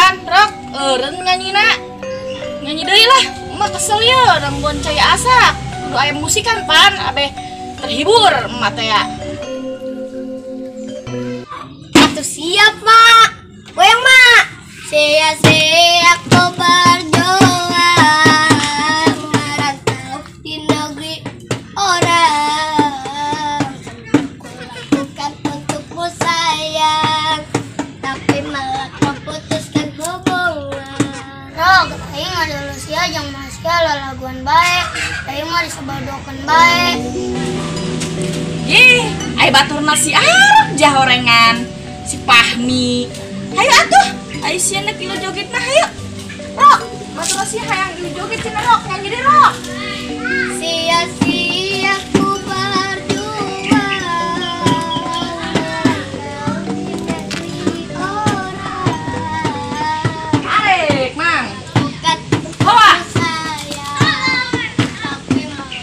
Pan, Rok, eureun nyanyina. Nyanyi deui lah. Emak kesel ya, nangguan cai asak. Kudu aya musikan pan, abe terhibur emak teh ya. Atuh siap, Mak. Goyang, Mak. Sia-sia kau berjuang merantau di negeri orang. Aku lakukan untukmu sayang, tapi malah kau putuskan hubungan. Rok, aing ada sia jeung mas sia lalaguan bae, aing mah disabadokeun bae. Ih, ai baturna si Arok jahorengan, si Fahmi. Hayu atuh, ai sia nek ilu joget mah hayu. Rok, baturna sia hayang ilu joget cenah Rok, nyanyi deui Rok. Sia-sia ku berjuang merantau di negeri orang. Tarik, Mang. Bukan Bawa. sayang, tapi malah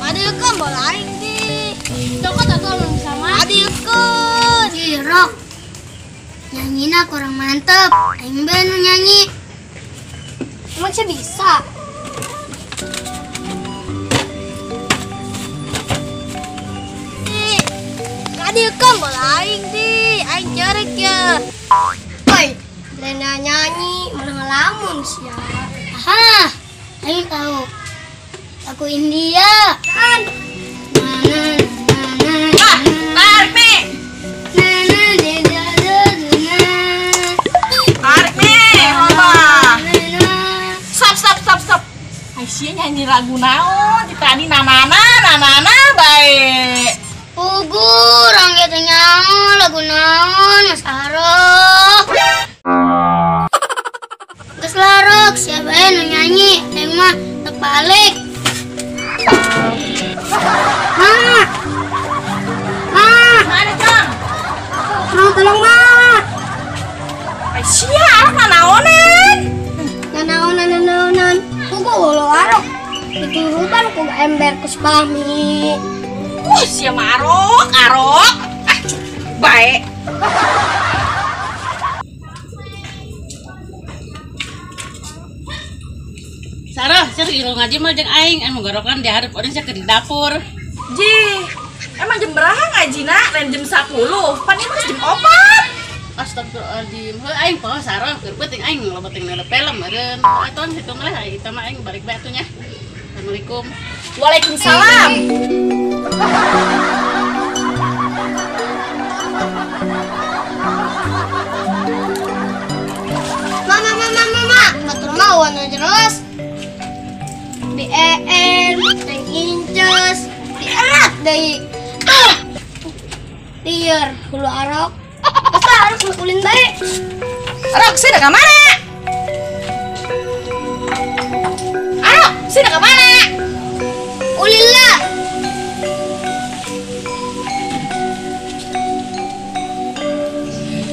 Adilkeun bola aing di. Cokot atuh anu bisa mah. Adilkeun. Si Rok nyanyina kurang mantep. Aing bae nu nyanyi. Emang sih bisa? Di. Adilkeun bola aing di. Aing cerik ya. Woi, Lena nyanyi malah ngelamun sia. Aha, aing tahu. Aku India. Kan. Na na na na. Ah, tarik Mi. Na na na na na na. Tarik Mi, loba. Na na. Stop, stop, stop, stop. Ai sia nyanyi lagu naon? Di tadi nanana, nanana bae. Puguh, urang ge teu nyaho lagu naon Mas Arok. Geus lah Rok, sia bae nu nyanyi, aing mah teu balik. Ma. Ma, Mana, Cong? tolong tolong Ma. Ai sia Arok nanaonan? Nanaonan nanaonan. Puguh lo Arok. Diturutan ku ember ku si Fahmi. Sia mah Arok, Arok. Ah, bae. Sarah, sia ilu ngaji mah jeung aing, anu gorokan di hareup urang sia keur di dapur. Ji, emang jam berapa ngajina? Lain jam 10, pan ieu mah jam 4. Astagfirullahaladzim. Heuh aing poho Sarah keur peuting aing loba teh nele film meureun. Atuh hitung lah eta mah aing balik bae atuh nya. Assalamualaikum. Waalaikumsalam. Mama, mama, mama, batur mah anu jelas. BEN, teng inces, dierat deui. Ah! Lieur, hulu Arok. Pasti Arok nu ulin bae. Arok, sia ka mana? Arok, sia ka mana? Ulin lah.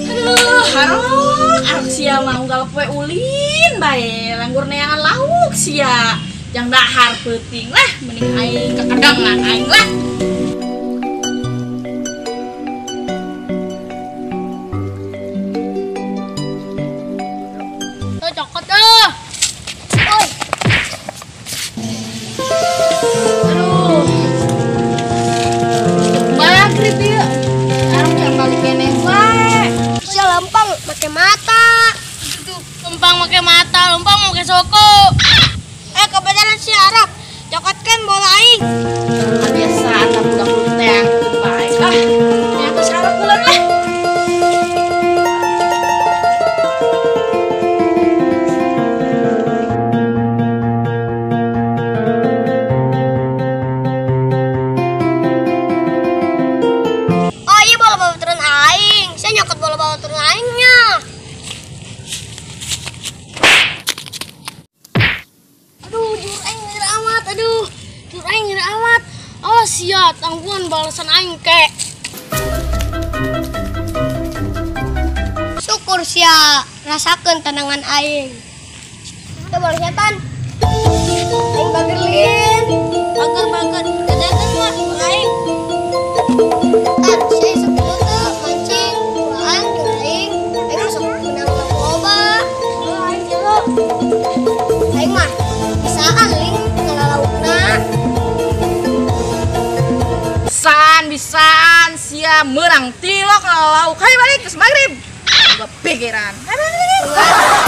Aduh, Arok, Arok sia mah unggal poe ulin bae, langgur neangan lauk sia. Yang dahar peuting lah, mending aing kekedangan aing lah. Tuh cokot tuh. Oi, Aduh. Maghrib ieu. Arok can balik keneh wae. sia lempang make mata. Tuh, lempang make mata, lempang make soko. Kebetulan si Arok cokotkan bola aing. Kebiasaan lah budak ulin teh angkeun bae. Ah, nya geus Arok ulan lah. Oh iya bola bawa turun aing. Saya nyokot bola bawa turun aingnya. Aduh, jur aing nyeri amat. Aduh, jur aing nyeri amat. Awas sia, tangguhan balasan aing kek. Syukur sia rasakeun tenangan aing. Kita bola setan. Aing bagerlin. Bager-bager, dadakan mah bola aing. Tan, saya sepuluh tuh mancing, buaan, aing. sia meunang tilok lauk. Hayu balik geus magrib. Boga pikiran. Hayu balik.